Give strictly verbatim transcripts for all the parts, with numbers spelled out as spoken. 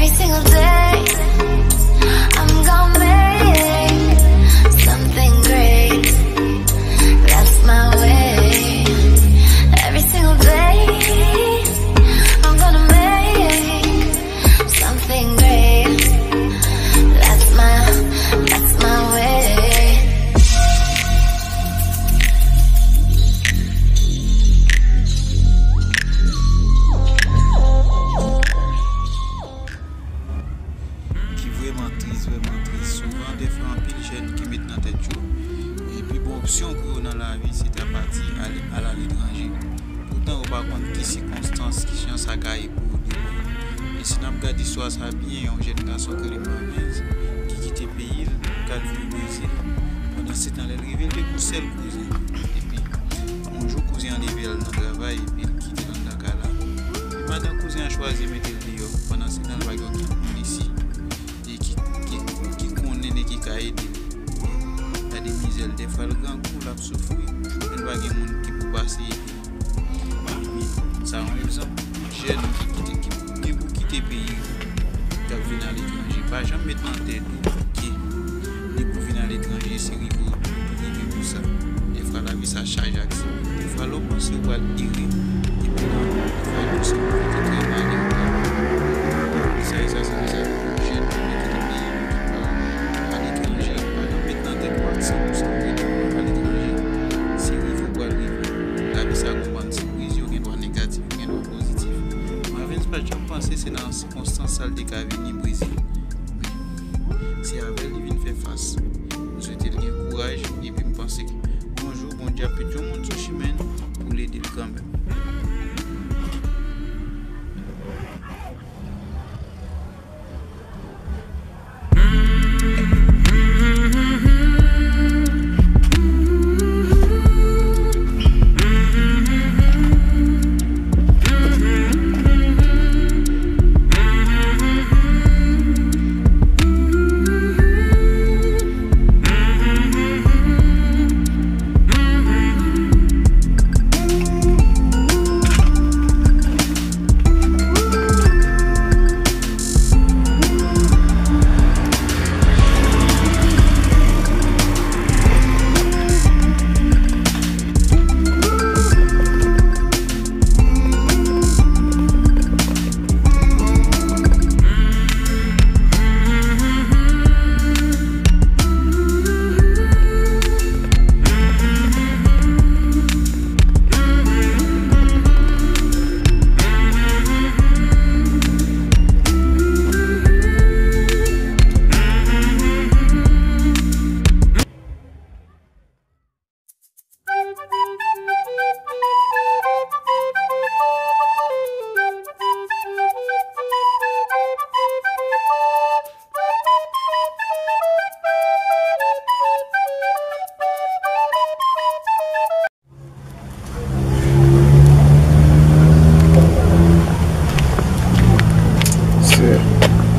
Every single day, I'm gonna make something great. That's my way. Every single day, I'm gonna make something great. That's my, that's my way. Ki vrèman tris, vrèman tris. Souvan, dèfwa, anpil jèn ki met nan tèt yo, e pi bon opsyon pou yo nan lavi, se ta pati ale, al aletranje. Poutan, yo pa konn ki sikonstans, ki jan sa ka ye pou yo demen. E si n ap gade istwa sa byen, yon jèn gason ki rele Marvens, ki kite peyi l, k al viv Brezil. Pandansetan, lè l rive, l te gon sèl kouzen. Epi, yon jou, kouzen an leve al nan travay, epi l kite l anndan kay la. Epi, madan kouzen an chwazi mete l deyò. Pandansetan, l pa gen okenn moun isi e ki, ki, ki konnen e ki ka ede l. Gade mizè l, dèfwa l grangou, l ap soufri, men l pa gen moun ki pou pase ede l. Ebyen, sa yon egzanp pou tout jèn ki kite, ki gen pou kite peyi l, k ap vin aletranje. Pa janm met nan tèt ou ke depi w vin aletranje, se rive w tou rive pou sa. Dèfwa, lavi sa chaje ak sipriz. Dèfwa, lè w panse w pral ere, epi nan, dèfwa, tou se pou w te trè malere. Sa, e sa, se pou sa, jèn ki kite peyi yo, ki pral aletranje, pa janm met nan tèt ou ak san pou san ke depi w aletranje, se rive w pral rive. Lavi sa gon bann sipriz, yo gen dwa negatif, yo gen dwa pozitif. Marvens pa t janm panse se nan sikonstans sa l te ka vini Brezil. Men, se avè l li vin fè fas. M swete l gen kouraj, epi m panse ke yon jou, Bondye ap met yon moun sou chimen l pou l ede l kanmenm. Se,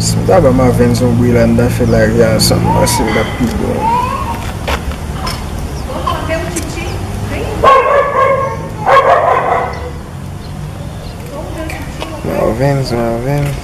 si m ta ba Marvens yon bri la, n ta fè lari a ansanm, m panse l t ap pi bon. Marvens, Marvens.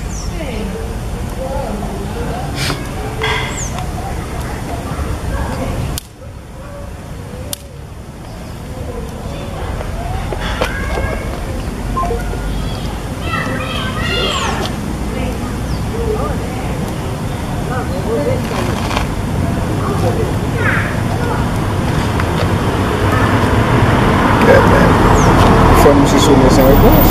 Fò misye sone san repons.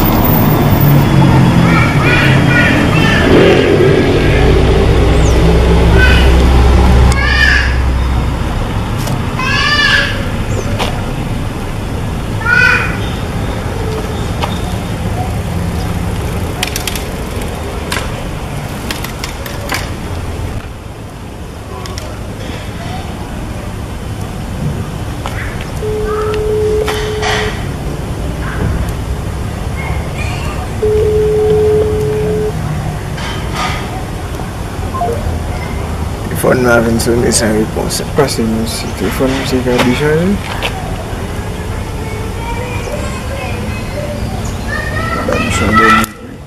Telefòn nan vin sone san repons. Sa k pase mesye? Telefòn misye ka dechaje? Ba misye yon dènye pri.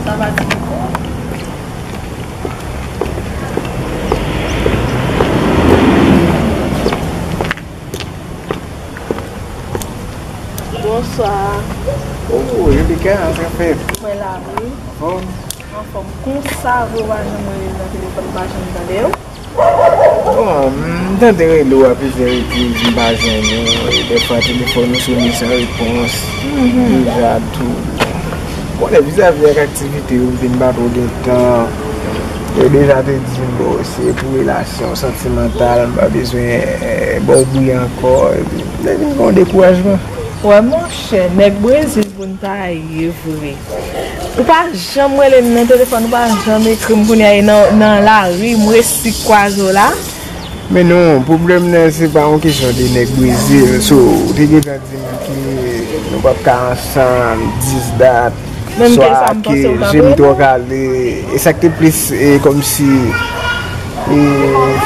Sa va ti koko? Bonswa. Oh, Rebecca, sa k ap fèt? Mwen la, wi. Anfòm? Anfòm. Konsa vre, w pa janm rele nan telefòn, m pa janm tande w. Bon, m tante rele w a plizyè repriz, m pa jwenn ou. E dèfwa telefòn ou sone san repons. Deja tou. Bon, lè vizavi ak aktivite yo, m vin pa twò gen tan. Yo deja te di m, bon, se pou relasyon santimantal, m pa bezwen, eh, ba w bri ankò. Epi, m te vin gen yon dekourajman. Wè, monchè, nèg Brezil pou n ta ye vre. Ou pa janm rele m nan telefòn, ou pa janm ekri m kounye a, e nan, nan lari, m resi kwaze w la. Men non, pwoblèm nan, se pa yon kesyon de nèg Brezil. So, ou te gentan di m ke nou p ap ka ansanm, dis dat, swa ke je m twò kale. E sa k te plis, e, kòmsi, e,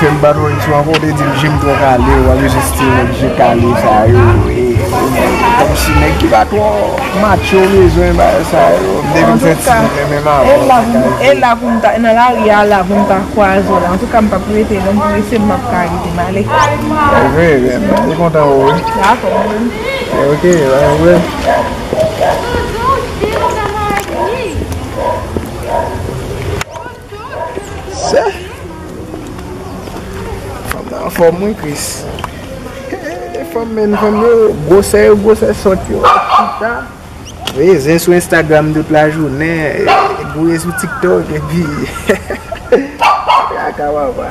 fè m pa twò ret sou ankò, ou te di m je m twò kale, w ap jis ti nèg je kale sa yo. E, e, kòmsi nèg ki pa twò macho bezwen bagay sa yo. M te vin santi m renmen maman. E la pou m ta, nan lari a la pou m ta kwaze w la. Antouka, m p ap rete non, m prese, m p ap ka rete, m ale. Ok, m te kontan wè w wi. Dakò, mwen menm. Ok, pa gen pwoblèm. Sè. Fanm nan anfòm wi, Kris. Fanm, men fanm yo, gwosè yo, gwosè sòt yo, chita. Voye zen sou Instagram tout lajounen, gouye sou TikTok, epi kaka papa.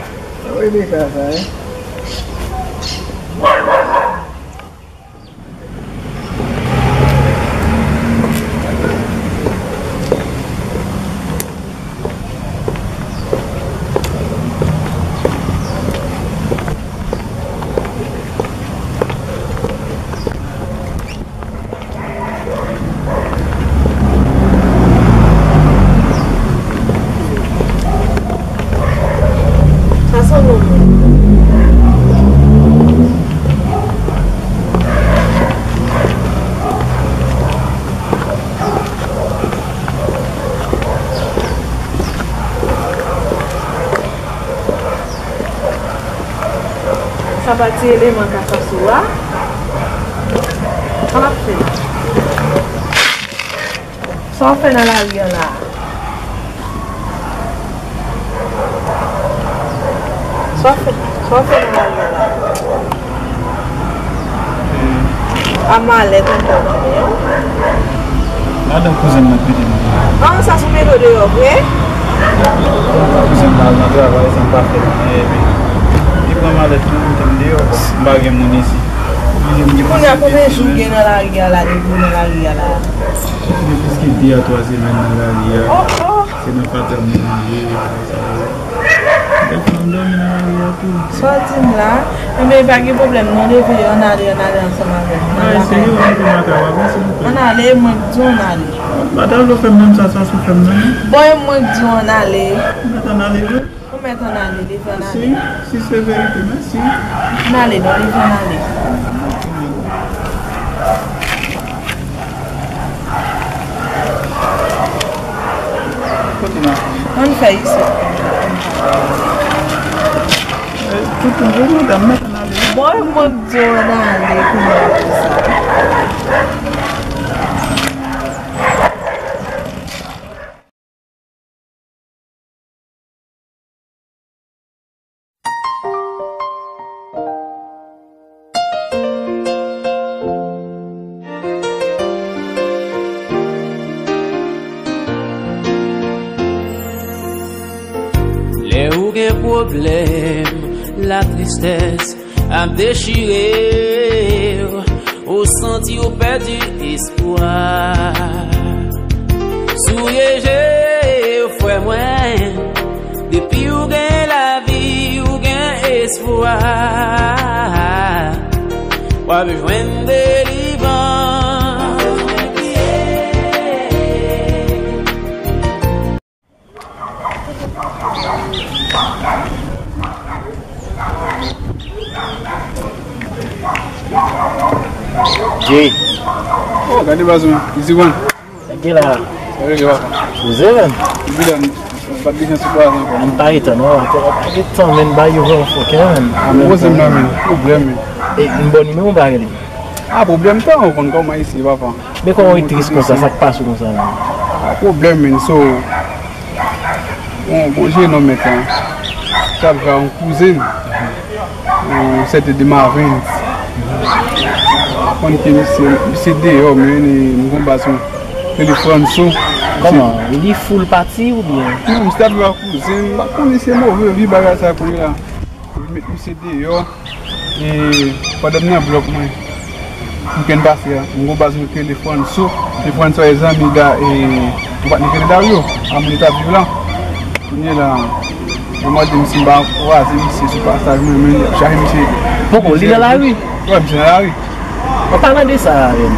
Wi, men sa, sa, hein. Sa se yon moun. Sa pa ti eleman ka fas ou a? Sa l ap fè? Sa w fè nan lari a la a? Sa w fè, sa w fè nan lari a la a? A malèt ankò nan men w. Madanm kouzen m nan k mete m. An, sa sou mete w deyò vre? Kouzen m al nan travay, sa m pa fè anyen, epi li pran malèt mwen, mete m deyò. M pa gen moun isi. Oblije m gen... Kounye a, konbyen jou w gen nan lari a la, depi w nan lari a la? Gen plis ke de a twa semèn nan lari a. Oh, oh. Se nan patèm mwen ye, sa yo. Dèfwa m dòmi nan lari a tou. Sa w di m la? Enben, pa gen pwoblèm, non, leve, ann ale, ann ale ansanm avè m. Ann ale, mwen k di w ann ale. M pa ta vle w fè m menm sa, sa sou fè m nan, non. Bon, e mwen k di w ann ale. M mèt ann ale vre? Ou mèt ann ale, leve ann ale. Si, si se verite, mèsi. Ann ale, non, leve ann ale. Ann fè isit. Bon, mwen di w ann ale kounye a konsa. Lè ou gen pwoblèm, latristès ap dechire w, ou santi w pèdi espwa. Souye je w, frè mwen, depi w gen lavi, w gen espwa. W ap jwenn delivrans. Jay. Oh, gade baz mwen. Easy one. Nèg la. Sa regle papa. Poze, menn. Epi la, m pa t bezwen sou baz ankò. M pa gen tan non. M pa gen tan, menn, ba yo vrèman fòkè, menn. Poze m la, menn. Pwoblèm, menn. E, m ba w nimewo m pa rele. Ah, pwoblèm tan, ou konn kòman isi, papa. Men kòman w ret tris konsa, sa k pase w konsa, menn? Ah, pwoblèm, menn, so, bon, bon, je nonm mentan. Sa l fè yon kouzen. Yon sèten de Mavens. Konn ke misye, misye deyò, men li, m gon baz mwen. Telefòn sou. Kòman? Li full pati oubyen? Non, misye ap viv ak kouzen, m pa konnen se move vi bagay sa kounye la. Li met misye deyò. E pandan m nan blòk mwen, wikenn pase a, m gon baz mwen telefòn sou. Telefòn sou e zanmi da, e, yon patnè ki rele Dario, a moun li t ap viv la. Kounye la, yo mande m si m pa kwaze misye sou pasaj mwen, men y ap chache misye. Poko, li nan lari? Wi, misye nan lari. An palan de sa, menn,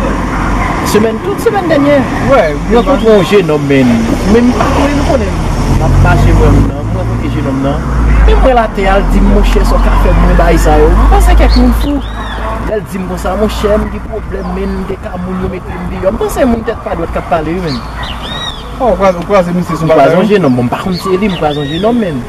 semèn, tout semèn dènyè, wi, mwen rankontre yon jenòm, menn, men m pa konnen, nou konnen m ap mache, mwen menm nan, mwen rankontre jenòm nan, men mwen l atè a, l di m, monchè, sa w ka fè m, mwen bay sa yo. M panse kèk moun fou. Lè l di m konsa, monchè, m gen pwoblèm, menn, m te ka moun yo mete m deyò. M panse moun tèt pa dwat k ap pale, wi, menn. Oh, ou kwaze, ou kwaze misye sou pasaj? M kwaze yon jenòm, bon, m pa konn se li, m kwaze yon jenòm, menn.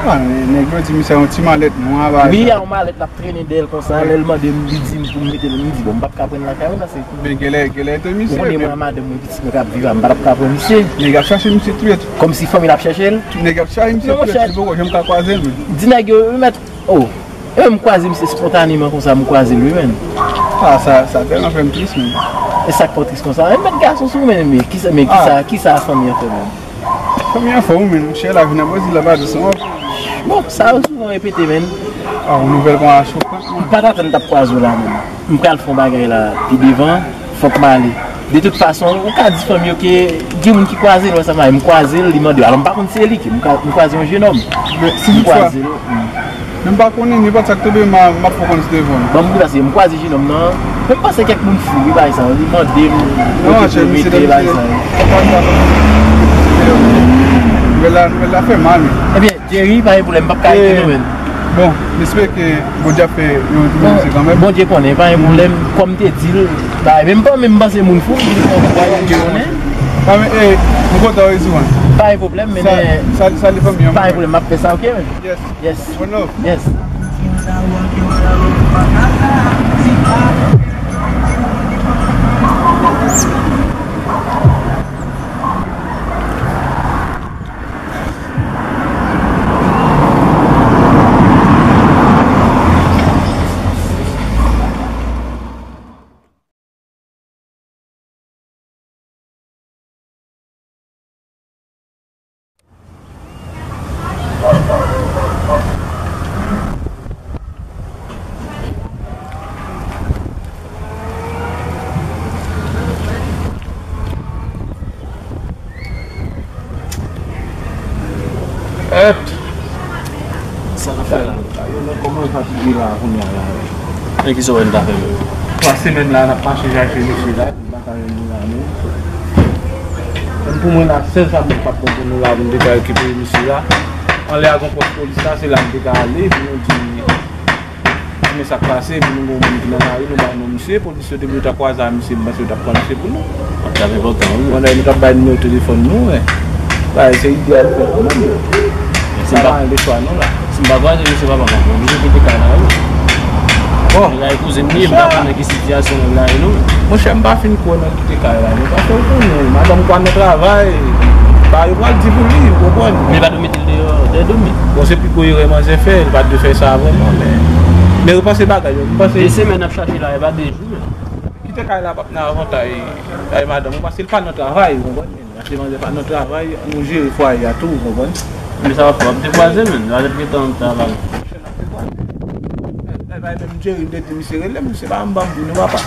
Ah, nèg yo di misye yon ti malèt nwa, bagay sa. Wi, a yon malèt l ap trennen dèyè l konsa, lè l mande m, li di m pou m mete l, m di, bon, m p ap ka pran l lakay mwen, paske. Men genlè, genlè te misye, ou konnen mwen, menn, a madanm mwen, pitit mwen k ap viv a, m pa t ap ka pran misye. Nèg ap chache misye tou yèt. Kòmsi fanmi l ap chèche l? Nèg ap chache misye tou yèt, li poko janm ka kwaze l, menn. Di nèg yo, remèt, oh, e menm m kwaze misye spontaneman konsa, m kwaze l, wi, menn. Ah, sa, sa tèlman fè m tris, menn. E sa k fè w tris konsa? E mèt gason sou, menn, men kisa, men kisa, kisa fanmi an fè, menn? Fanmi an fè w, menn, monchè, lavi nan Brezil la pa dous non. Bon, sa yo souvan repete, menn. Ah, yon nouvèl konsa chokan, menn. M pa t atann m t ap kwaze w la, menn. M pral fè yon bagay la pi devan, fòk m ale. De tout fason, ou ka di fanmi yo ke gen moun ki kwaze l, wè sa m ale, m kwaze l, li mande w. Alò, m pa konn si se li ke m kwa-, m kwaze yon jenòm. Men si m kwaze l, men m pa konnen, nenpòt sa k tonbe, m a, m ap fè w konn si te vre. Ban m di pase, m kwaze jenòm nan, men m panse kèk moun fou, wi, bagay sa yo, li mande m, non, monchè, misye mete bagay sa yo. Nouvèl la, nouvèl la fè mal, wi. Ebyen, Jerry, pa gen pwoblèm, m p ap ka rete non, menn. Bon, m espere ke Bondye ap fè yon ti bèl misye kanmenm. Bondye konnen, pa gen pwoblèm. Kòm m te di l, bay, men m pa menm panse moun fou, m di l fò Bondye konnen. Pa men, eh, m kontan wi, Souvan. Pa gen pwoblèm, men, sa, men sa, sa li fanmi an, pa gen pwoblèm, m ap fè sa, ok, menn? Yes. Yes. One love. Yes. Èt! Sa n ap fè la? Yo nan kòman fatige la kounye a la. Men kisa w wè n ta fè menm? Twa semèn la n ap mache chache misye la, nou pa ka jwenn li la menm. Menm pou mwen la, sèl sa m pa t konprann nou la pou n te ka rekipere misye la. Anlè a gon pòs polis la, se la m te ka ale pou nou di men sa k pase, pou nou gen yon moun ki nan lari, nou bay non misye, polis yo te pou yo ta kwaze a misye, m panse yo t ap pran misye pou nou. Sa t ap enpòtan, wi. Pandan nou t ap bay nimewo telefòn nou, men bagay se ide a nou fè kanmenm. Sa pa anyen de chwa nou la. Si m pa kwaze misye, papa, m ap pran misye kite kay la, wi. Bon. Nèg la e kouzen m li ye, m pa konnen ki sitiyasyon nèg la ye non. Monchè, m pa fin kwè nan kite kay la non, paske ou konnen, madanm kwa nan travay, pa yo pral di pou li, ou konprann? Men pa dwe mete l deyò, dèyè dòmi. Bon, se pi gwo erè manzè fè, li pa t dwe fè sa vrèman, men, men repanse bagay yo, repanse. De semèn ap chache la, e pa de jou menm. Kite kay la p ap nan avantay, ay madanm ou, paske li pa nan travay, ou konprann? Paske manzè pa nan travay, nou jere fwaye a tou, ou konprann? Men sa w ap fè, w ap dekwaze menm, li pa t ap gentan travay. Ay, bay menm Jerry, m te di misye rele m, misye pa m, pa m pou nou papa.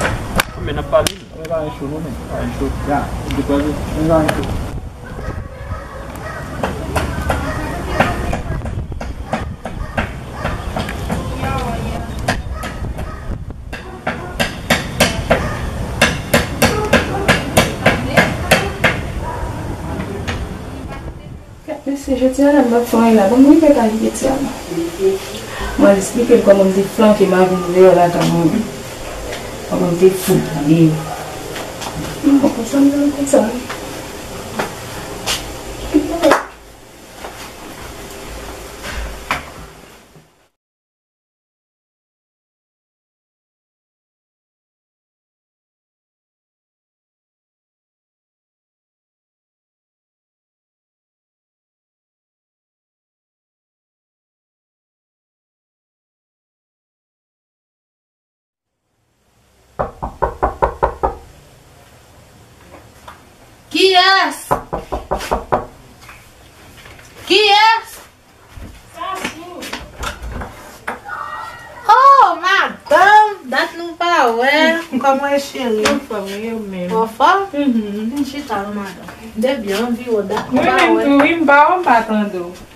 Men n ap pale. Mwen pa gen cho non, men. Pa gen cho. Ya, m te kwaze. Mwen pa gen cho. Kèt mesye, jodi a la m p ap fè anyen la. Bon, m rive pa kite ti a la. Mwen al esplike l kòman m te flanke mari m deyò lakay mwen. Kòman m te fout tande yo? M pa konn sa m nan konn sa. Kiyès? Kiyès? Oh, madanm, dat nou pa wè. Kòman e, cheri? Anfòm, wi, ou menm? Anfòm? Mhm. Vin chita non, madanm. Depi anviwon dat nou pa wè. Mwen menm tou, wi, m pa wè, m pa tande w.